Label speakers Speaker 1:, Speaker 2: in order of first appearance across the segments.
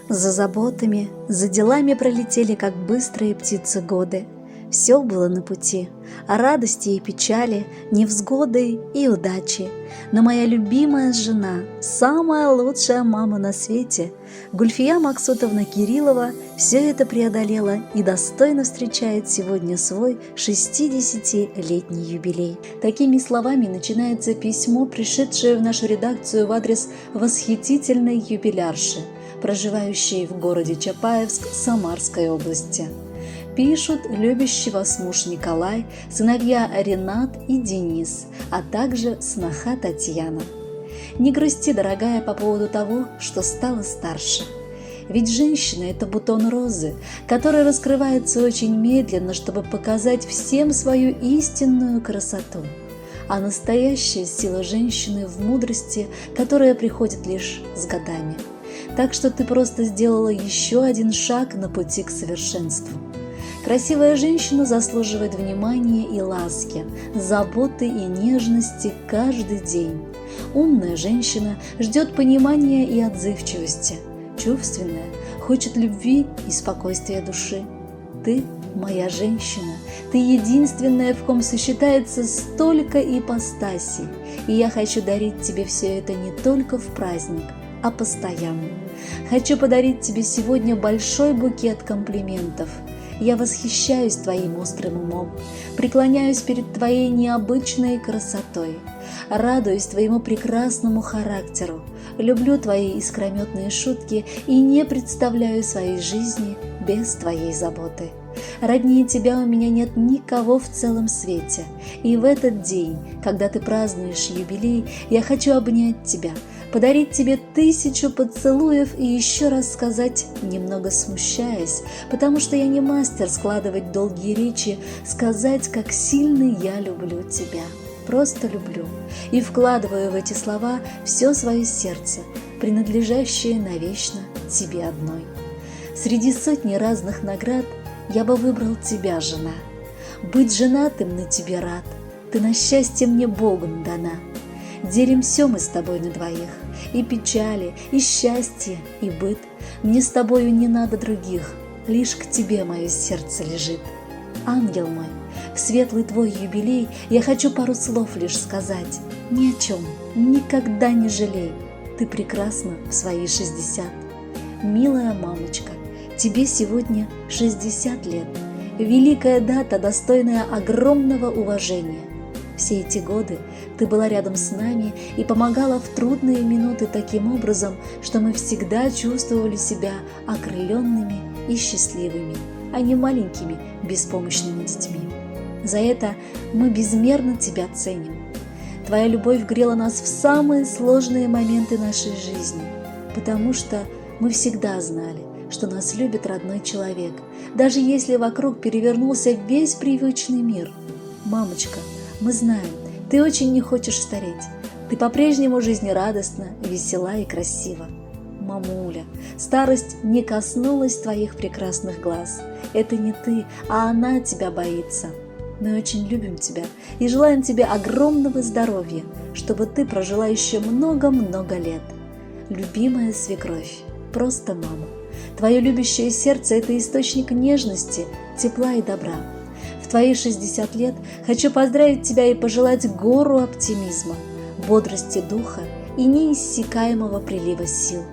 Speaker 1: За заботами, за делами пролетели, как быстрые птицы, годы. Все было на пути, а радости и печали, невзгоды и удачи. Но моя любимая жена, самая лучшая мама на свете, Гульфия Максутовна Кириллова, все это преодолела и достойно встречает сегодня свой 60-летний юбилей. Такими словами начинается письмо, пришедшее в нашу редакцию в адрес восхитительной юбилярши, проживающей в городе Чапаевск Самарской области. Пишут любящий вас муж Николай, сыновья Ренат и Денис, а также сноха Татьяна. Не грусти, дорогая, по поводу того, что стала старше. Ведь женщина – это бутон розы, который раскрывается очень медленно, чтобы показать всем свою истинную красоту. А настоящая сила женщины в мудрости, которая приходит лишь с годами. Так что ты просто сделала еще один шаг на пути к совершенству. Красивая женщина заслуживает внимания и ласки, заботы и нежности каждый день. Умная женщина ждет понимания и отзывчивости. Чувственная хочет любви и спокойствия души. Ты моя женщина, ты единственная, в ком сочетается столько ипостасей, и я хочу дарить тебе все это не только в праздник, а постоянно. Хочу подарить тебе сегодня большой букет комплиментов. Я восхищаюсь твоим острым умом, преклоняюсь перед твоей необычной красотой, радуюсь твоему прекрасному характеру, люблю твои искрометные шутки и не представляю своей жизни без твоей заботы. Роднее тебя у меня нет никого в целом свете, и в этот день, когда ты празднуешь юбилей, я хочу обнять тебя, подарить тебе 1000 поцелуев и еще раз сказать, немного смущаясь, потому что я не мастер складывать долгие речи, сказать, как сильно я люблю тебя. Просто люблю. И вкладываю в эти слова все свое сердце, принадлежащее навечно тебе одной. Среди сотни разных наград я бы выбрал тебя, жена. Быть женатым на тебе рад, ты на счастье мне Богом дана. Делим все мы с тобой на двоих, и печали, и счастье, и быт. Мне с тобою не надо других, лишь к тебе мое сердце лежит. Ангел мой, в светлый твой юбилей я хочу пару слов лишь сказать. Ни о чем, никогда не жалей, ты прекрасна в свои 60. Милая мамочка, тебе сегодня 60 лет. Великая дата, достойная огромного уважения. Все эти годы ты была рядом с нами и помогала в трудные минуты таким образом, что мы всегда чувствовали себя окрыленными и счастливыми, а не маленькими беспомощными детьми. За это мы безмерно тебя ценим. Твоя любовь грела нас в самые сложные моменты нашей жизни, потому что мы всегда знали, что нас любит родной человек, даже если вокруг перевернулся весь привычный мир. Мамочка, мы знаем, ты очень не хочешь стареть. Ты по-прежнему жизнерадостна, весела и красива. Мамуля, старость не коснулась твоих прекрасных глаз. Это не ты, а она тебя боится. Мы очень любим тебя и желаем тебе огромного здоровья, чтобы ты прожила еще много-много лет. Любимая свекровь, просто мама. Твое любящее сердце – это источник нежности, тепла и добра. В твои 60 лет хочу поздравить тебя и пожелать гору оптимизма, бодрости духа и неиссякаемого прилива сил.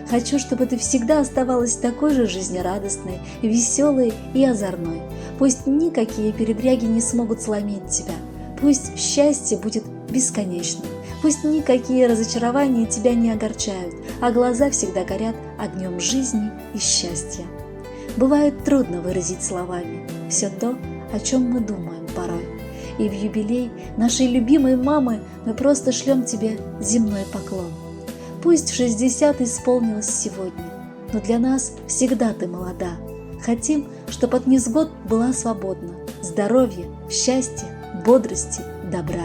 Speaker 1: Хочу, чтобы ты всегда оставалась такой же жизнерадостной, веселой и озорной. Пусть никакие передряги не смогут сломить тебя. Пусть счастье будет бесконечным. Пусть никакие разочарования тебя не огорчают, а глаза всегда горят огнем жизни и счастья. Бывает трудно выразить словами все то, о чем мы думаем порой. И в юбилей нашей любимой мамы мы просто шлем тебе земной поклон. Пусть 60 исполнилось сегодня, но для нас всегда ты молода. Хотим, чтоб от невзгод была свободна. Здоровья, счастья, бодрости, добра.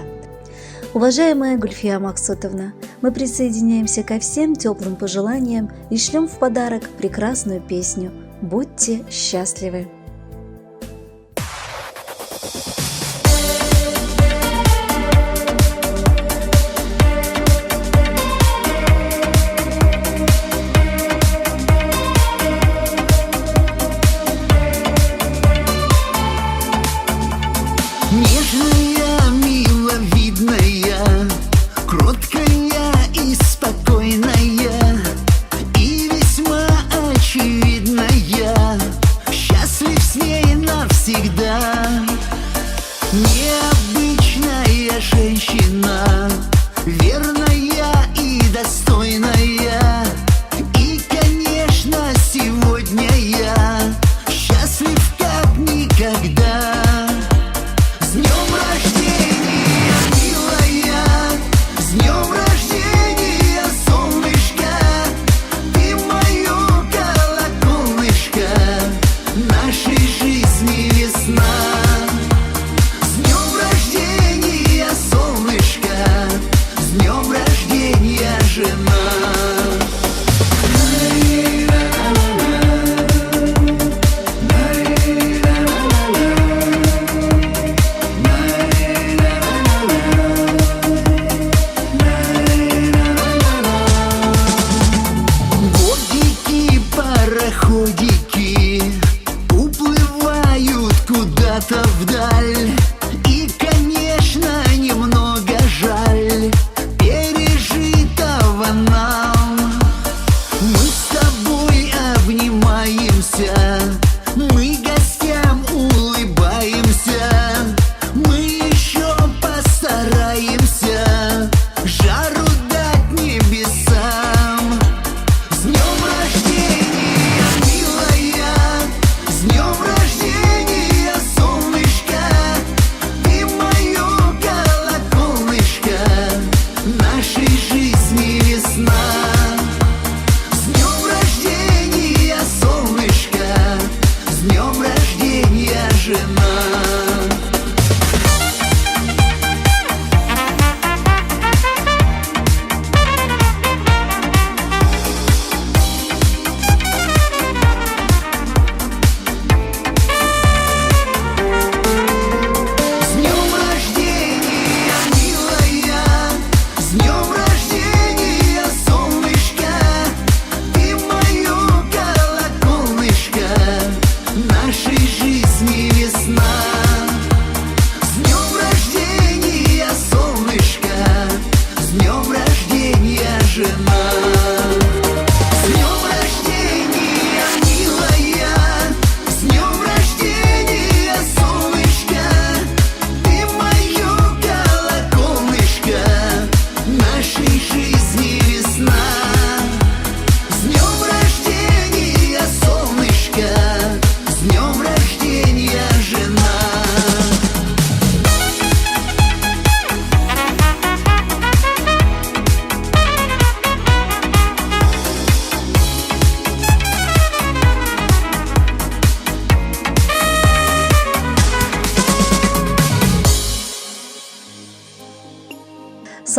Speaker 1: Уважаемая Гульфия Максутовна, мы присоединяемся ко всем теплым пожеланиям и шлем в подарок прекрасную песню «Будьте счастливы».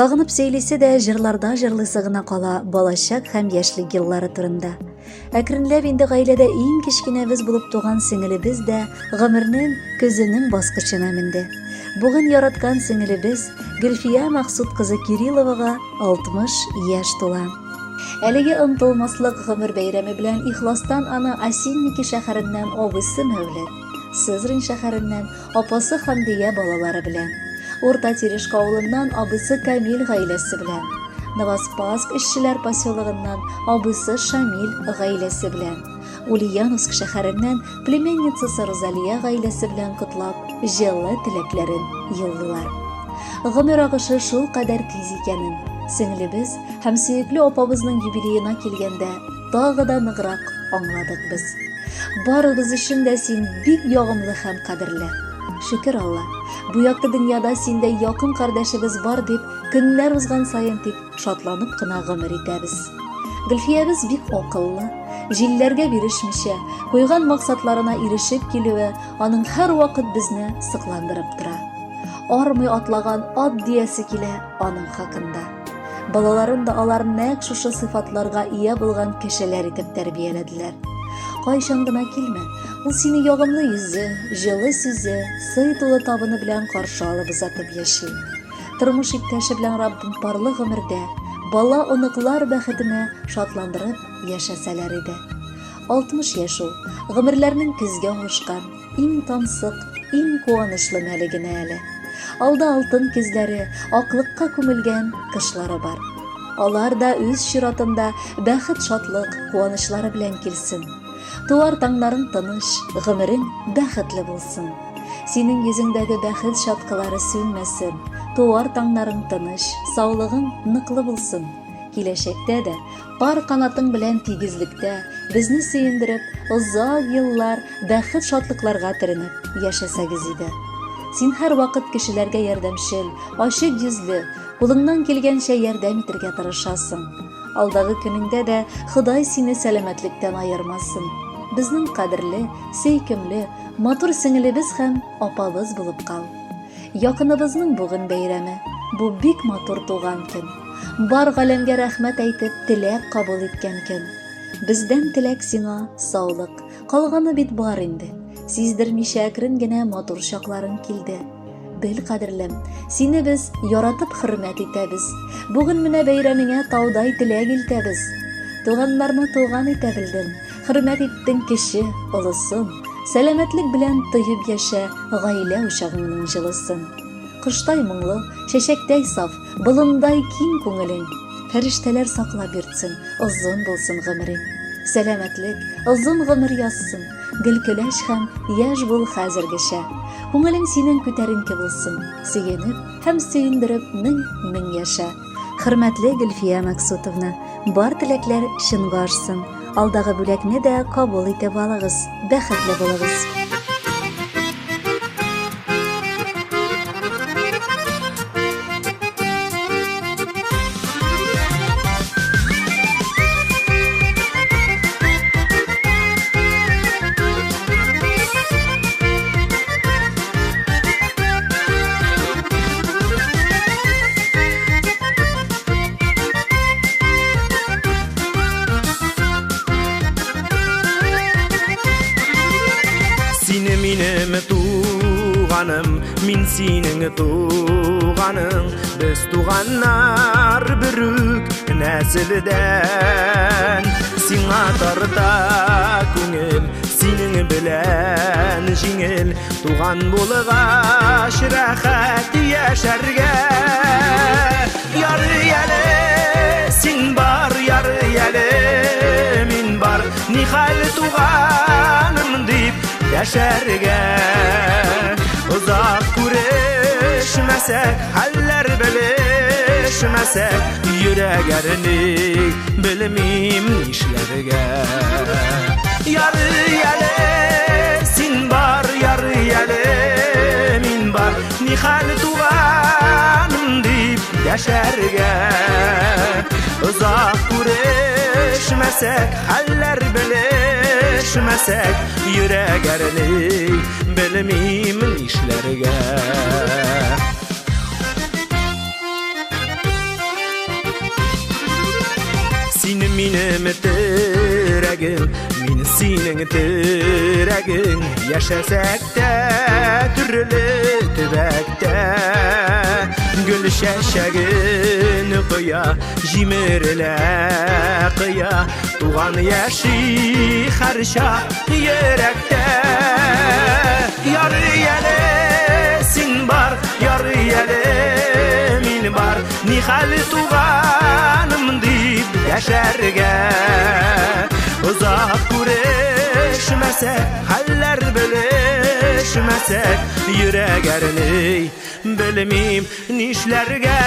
Speaker 1: Сагынып сөйлисе дә, җырларда җырлыйсы гына кала балачак һәм яшьлек еллары турында. Әкренләп инде гаиләдә иң кечкенәбез булып туган сеңелебез дә гомернең көзенең баскычына менде. Бүген яраткан сеңелебез Гөлфия Максут кызы Кирилловага 60 яшь тула. Әлеге онытылмаслык гомер бәйрәме белән ихластан аны Осинники шәһәреннән абыйсы Мәүлет, Сызрань шәһәреннән апасы Хәмдия балалары белән, Урта Терешка авылыннан абыйсы Камил гаиләсе белән, Новоспасск эшчеләр поселогыннан абыйсы Шамил гаиләсе белән, Ульяновск шәһәреннән племянницасы Розалия гаиләсе белән котлап, җылы теләкләрен юллыйлар. Гомер агышы шул кадәр тиз икәнен, сеңлебез һәм сөекле апабызның юбилеена килгәндә тагы да ныграк аңладык без. Барыбыз өчен дә син бик ягымлы һәм кадерле. Шөкер Алла, бу якты дөньяда синдәй якын кардәшебез бар дип, көннәр узган саен тик шатланып кына гомер итәбез. Гөлфиябез бик акыллы, җилләргә бирешмичә, куйган максатларына ирешеп килүе аның һәрвакыт безне сокландырып тора. Армый атлаган ат диясе килә аның хакында. Балаларын да алар нәкъ шушы сыйфатларга ия булган кешеләр итеп тәрбияләделәр. Кайчан гына килмә, ул сине ягымлы йөзе, җылы сүзе, сый тулы табыны белән каршы алып озатып яши. Тормыш иптәше белән Раббым парлы гомердә, бала-оныклар бәхетенә шатландырып яшәсәләр иде. 60 яшь ул, гомерләрнең көзгә авышкан, Иң тансык, иң куанычлы мәле генә әле. Алда алтын көзләре, аклыкка күмелгән кышлары бар. Алар да үз чиратында бәхет-шатлык, куанычлары белән килсен. Туар таңнарың тыныч, гомерең бәхетле булсын. Синең йөзеңдәге бәхет чаткылары сүнмәсен. Туар таңнарың тыныч, саулыгың ныклы булсын. Киләчәктә дә Пар канатың белән тигезлектә безне сөендереп, озак еллар бәхет-шатлыкларга төренеп яшәсәгез иде. Син һәрвакыт кешеләргә ярдәмчел, ачык йөзле, кулыңнан килгәнчә ярдәм итергә тырышасың. Алдагы көнеңдә дә Ходай сине сәламәтлектән аермасын. Безнең кадерле, сөйкемле, матур сеңелебез һәм апабыз булып кал. Якыныбызның бүген бәйрәме, бу бик матур туган көн. Бар галәмгә рәхмәт әйтеп, теләк кабул иткән көн. Бездән теләк сиңа саулык, калганы бит бар инде. Сиздермичә әкрен генә матур чакларың килде. Бел, кадерлем, сине без яратып хөрмәт итәбез. Бүген менә бәйрәмеңә таудай теләк илтәбез. Туганнарны туган итә белдең, хөрмәт иттең кече, олысын. Сәламәтлек белән тоеп яшә гаилә учагыңның җылысын. Коштай моңлы, чәчәктәй саф, Болындай киң күңелең, Фәрештәләр саклап йөртсен, Озын булсын гомерең. Сәламәтлек, озын гомер язсын, Гел көләч һәм яшь бул хәзергечә. Күңелең синең күтәренке булсын, Сөенеп һәм сөендереп мең-мең яшә. Хөрмәтле Гөлфия Максутовна, бар теләкләр чынга ашсын. Алдагы бүләкне дә кабул итеп алыгыз. Бәхетле булыгыз!
Speaker 2: Сине минем туганым, мин синең туганың. Без туганнар берүк нәселдән. Сиңа тарта күңел, синең белән җиңел. Туган булгач рәхәт яшәргә. Ярый әле син бар, ярый әле мин бар. Нихәл туганым дип яшәргә. Озак күрешмәсәк, хәлләр белешмәсәк, йөрәк әрни, белмим нишләргә. Ярый әле син бар, ярый әле мин бар. Нихәл туганым дип яшәргә. Озак күрешмәсәк, хәлләр белешмәсәк, йөрәк әрни, белмим нишләргә. Син минем терәгем, мин синең терәгең. Яшәсәк тә төрле төбәктә, гөл чәчәген коя, җимерелә кыя, туган яши һәрчак йөрәктә. Ярый әле син бар, ярый әле мин бар, нихәл туганым дип яшәргә. Озак күрешмәсәк, хәлләр белешмәсәк, йөрәк әрни, белмим нишләргә.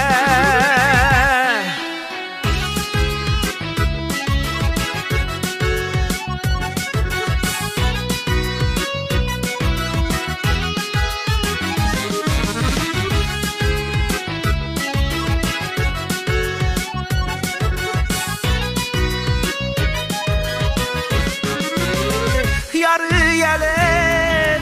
Speaker 2: Ярый әле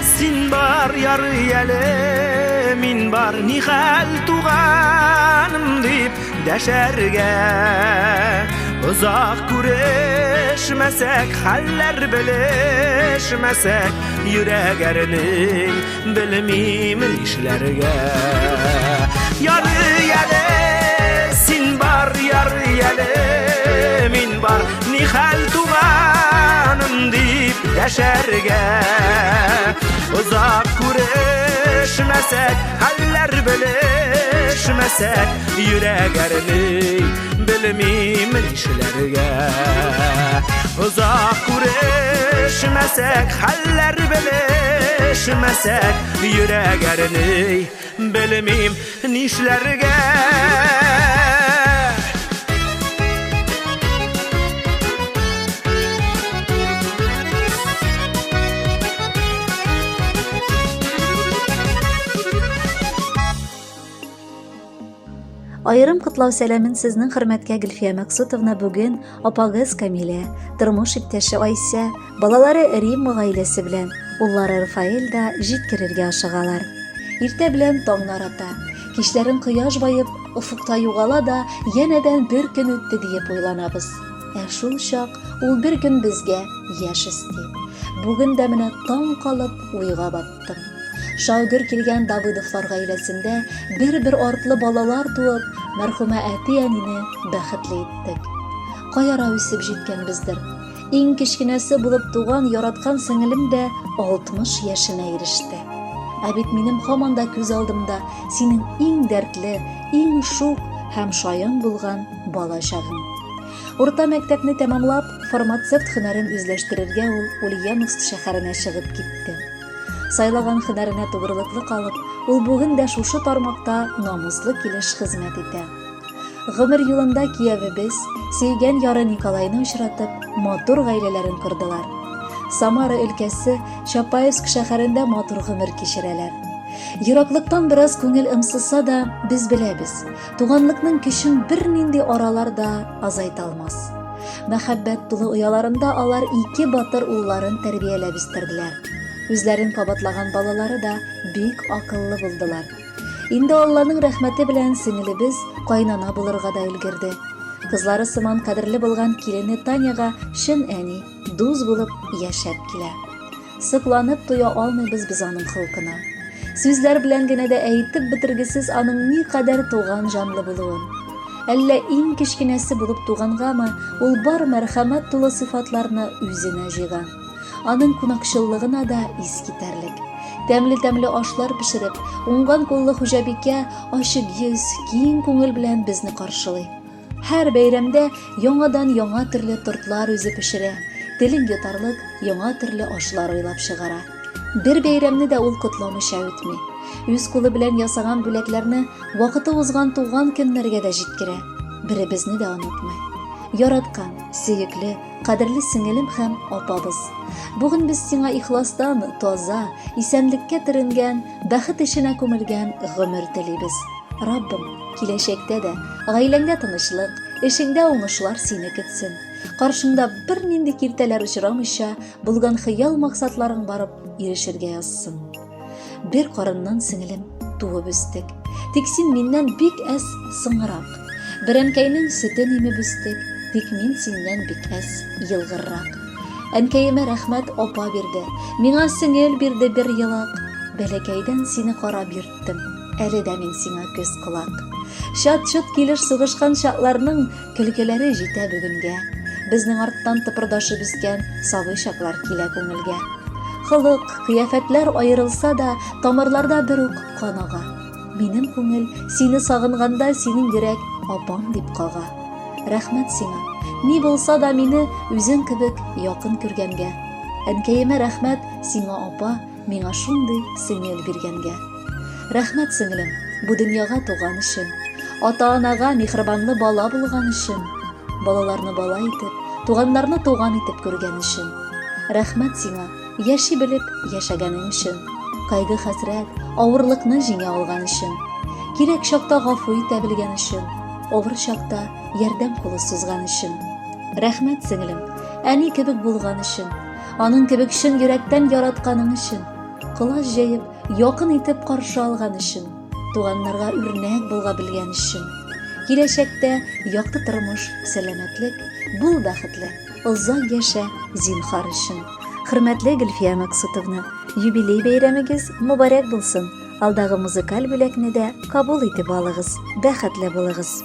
Speaker 2: син бар, ярый әле мин бар, нихәл туганым дип дәшәргә. Озак күрешмәсәк, хәлләр белешмәсәк, йөрәк әрни, белмим нишләргә. Ярый әле син бар, ярый әле мин бар, нихәл туганым дип дәшәргә. Озак күрешмәсәк, хәлләр белешмәсәк, йөрәк әрни, белмим нишләргә. Озак күрешмәсәк, хәлләр белешмәсәк, йөрәк әрни, белмим нишләргә.
Speaker 1: Аерым котлау сәламен сезнең хөрмәткә Гөлфия Максутовна бүген апагыз Камилә, тормыш иптәше Айсә, балалары Римма гаиләсе белән, уллары Рафаэль да җиткерергә ашыгалар. Иртә белән таңнар ата, кичләрен кояш баеп, офыкта югала да, янәдән бер көн үтте диеп уйланабыз. Ә шул чак ул бер көн безгә яшь өсти. Бүген дә менә таң калып уйга баттым. Шау-гөр килгән Давыдовлар гаиләсендә бер-бер артлы балалар туып, мәрхүмә әти-әнине бәхетле иттек. Каяра үсеп җиткәнбездер. Иң кечкенәсе булып туган яраткан сеңелем дә 60 яшенә иреште. Ә бит минем һаман да күз алдымда синең иң дәртле, иң шук һәм шаян булган бала чагың. Урта мәктәпне тәмамлап, фармацевт һөнәрен үзләштерергә ул Ульяновск шәһәренә чыгып китте. Сайлаган һөнәренә тугрылыклы калып, ул бүген дә шушы тармакта намуслы килеш хезмәт итә. Гомер юлында киявебез, сөйгән яры Николайны очратып, матур гаиләләрен кордылар. Самара өлкәсе Чапаевск шәһәрендә матур гомер кичерәләр. Ераклыктан бераз күңел ымсыса да, без беләбез, туганлыкның көчен бернинди аралар да азайта алмас. Мәхәббәт тулы ояларында алар ике батыр улларын тәрбияләп үстерделәр. Үзләрен кабатлаган балалары да бик акыллы булдылар. Инде Алланың рәхмәте белән сеңелебез кайнана булырга да өлгерде. Кызлары сыман кадерле булган килене Таняга чын әни, дус булып яшәп килә. Сокланып туя алмыйбыз без аның холкына. Сүзләр белән генә дә әйтеп бетергесез аның никадәр туган җанлы булуын. Әллә иң кечкенәсе булып тугангамы, ул бар мәрхәмәт тулы сыйфатларны үзенә җыйган. Аның кунакчыллыгына да ис китәрлек. Тәмле-тәмле ашлар пешереп, уңган куллы хуҗабикә ачык йөз, киң күңел белән безне каршылый. Һәр бәйрәмдә яңадан-яңа төрле тортлар үзе пешерә, телең йотарлык яңа төрле ашлар уйлап чыгара. Бер бәйрәмне дә ул котламыйча үтми. Үз кулы белән ясаган бүләкләрне вакыты узган туган көннәргә дә җиткерә. Беребезне дә онытмый. Яраткан, сөекле, кадерле сеңелем һәм апабыз. Бүген без сиңа ихластан, таза, исәнлеккә төренгән, бәхет эченә күмелгән гомер телибез. Раббым, киләчәктә дә гаиләңдә тынычлык, эшеңдә уңышлар сине көтсен. Каршыңда бернинди киртәләр очрамыйча, булган хыял-максатларың барып ирешергә язсын. Бер карыннан сеңелем туып үстек. Тик син миннән бик әз соңрак. Берәмкәйнең сөтен имеп үстек. Тик мин синнән бик әз елгыррак. Әнкәемә рәхмәт апа бирде, миңа сеңел бирде бер елак. Бәләкәйдән сине карап йөрттем, әле дә мин сиңа күз колак. Чат-чот килеш сугышкан чакларның көлкеләре җитә бүгенгә. Безнең арттан тыпырдашып үскән сабый чаклар килә күңелгә. Холык, кыяфәтләр аерылса да, тамырларда бер үк кан ага. Минем күңел сине сагынганда синең йөрәк апам дип кага. Рәхмәт сиңа. Ни булса да мине үзең кебек якын күргәнгә. Әнкәемә рәхмәт сиңа апа, миңа шундый сеңел биргәнгә. Рәхмәт сеңлем, бу дөньяга туган өчен. Ата-анага михрибанлы бала булган өчен. Балаларны бала итеп, туганнарны туган итеп күргән өчен. Рәхмәт сиңа, Яши белеп яшәгәнең өчен, кайгы-хәсрәт, авырлыкны җиңә алган өчен, кирәк чакта гафу итә белгән өчен, авыр чакта ярдәм кулы сузган өчен. Рәхмәт, сеңлем, әни кебек булган өчен, аның кебек чын йөрәктән яратканың өчен, колач җәеп, якын итеп каршы алган өчен, туганнарга үрнәк булга белгән өчен. Киләчәктә якты тормыш, сәламәтлек, бул бәхетле! Озак яшә, зинхар өчен. Хөрмәтле Гөлфия Максутовна, юбилей бәйрәмегез мөбарәк булсын. Алдагы музыкаль бүләкне дә кабул итеп алыгыз. Бәхетле булыгыз.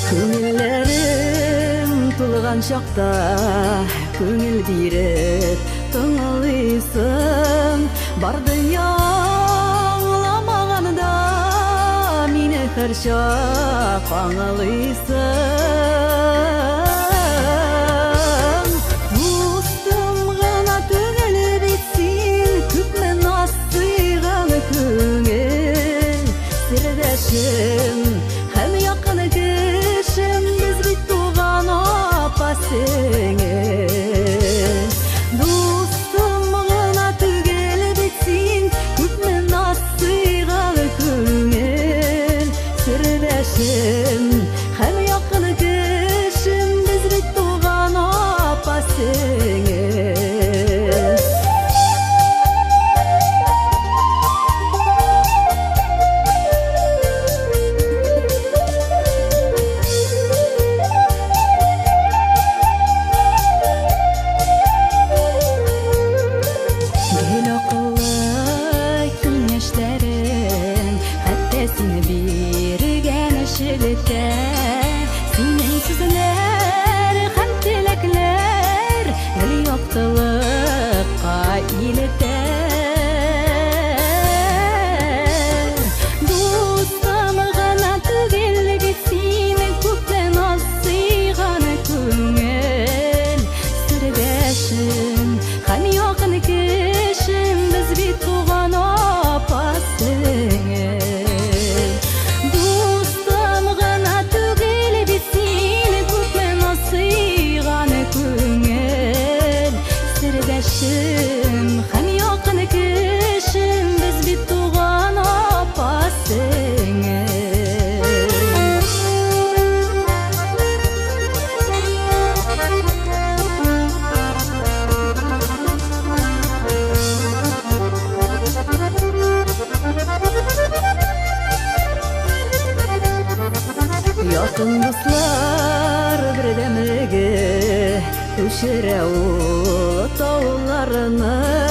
Speaker 3: Күңелләрем тулган чакта күңел биреп тыңлыйсың бар дөнья аңламаганда мине һәрчак аңлыйсың. Дустым гына түгел бит син, күпме наз сыйган күңел сердәшем һәм якын кешем, без бит туган апа сеңел. Дустым гына түгел бит син, күпме наз сыйган күңел сердәшем һәм якын кешем, без бит туган апа сеңел. Гел акыллы киңәшләрең, хәтта син биргән шелтә, синең сүзләр һәм теләкләр гел яктылыкка илтә. Дустым гына түгел бит син, күпме наз сыйган күңел сердәшем һәм якын кешем, без бит туган апа сеңел. Дустым гына түгел бит син, күпме наз сыйган күңел сердәшем һәм якын кешем, без бит туган апа сеңел. Якын дуслар бердәмлеге күчерә ул тауларны.